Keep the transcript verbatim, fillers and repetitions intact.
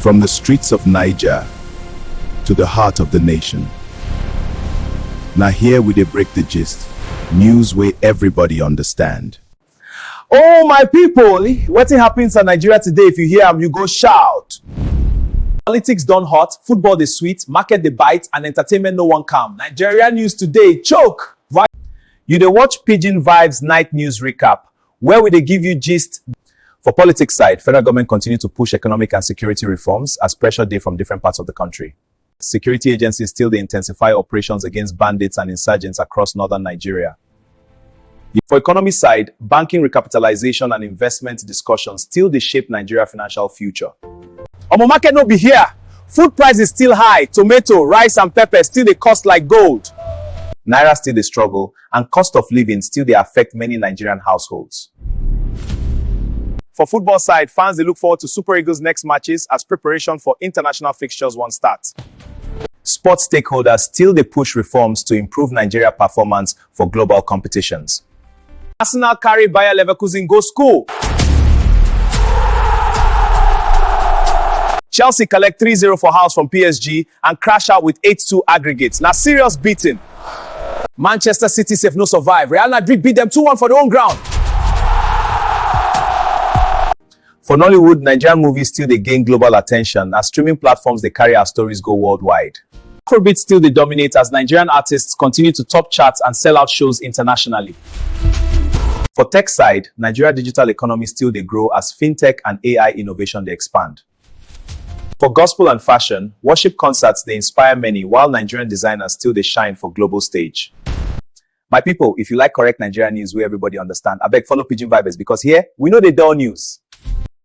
From the streets of Niger to the heart of the nation. Now here we dey break the gist. News wey everybody understand. Oh my people, wetin happen for Nigeria today? If you hear am, you go shout. Politics don hot, football dey sweet, market dey bite, and entertainment no wan calm. Nigeria news today choke. Why? You dey watch Pidgin Vibes night news recap, where we dey give you gist. For politics side, federal government continue to push economic and security reforms as pressure dey from different parts of the country. Security agencies still dey intensify operations against bandits and insurgents across northern Nigeria. For economy side, banking recapitalization and investment discussions still dey shape Nigeria financial future. Omo, market no be here. Food prices still high, tomato, rice and pepper still dey cost like gold. Naira still dey struggle and cost of living still dey affect many Nigerian households. For football side, fans dey look forward to Super Eagles next matches as preparation for international fixtures wan start. Sports stakeholders still dey push reforms to improve Nigeria performance for global competitions. Arsenal carry Bayer Leverkusen go school. Chelsea collect three zero for house from P S G and crash out with eight two aggregate. Na serious beating. Manchester City sef no survive. Real Madrid beat dem two one for their own ground. For Nollywood, Nigerian movies still dey gain global attention as streaming platforms dey carry our stories go worldwide. Afrobeat still dey dominate as Nigerian artists continue to top charts and sell out shows internationally. For tech side, Nigeria digital economy still dey grow as fintech and A I innovation dey expand. For gospel and fashion, worship concerts dey inspire many while Nigerian designers still dey shine for global stage. My people, if you like correct Nigerian news wey everybody understand, abeg follow Pidgin Vibes because here we no dey dull news.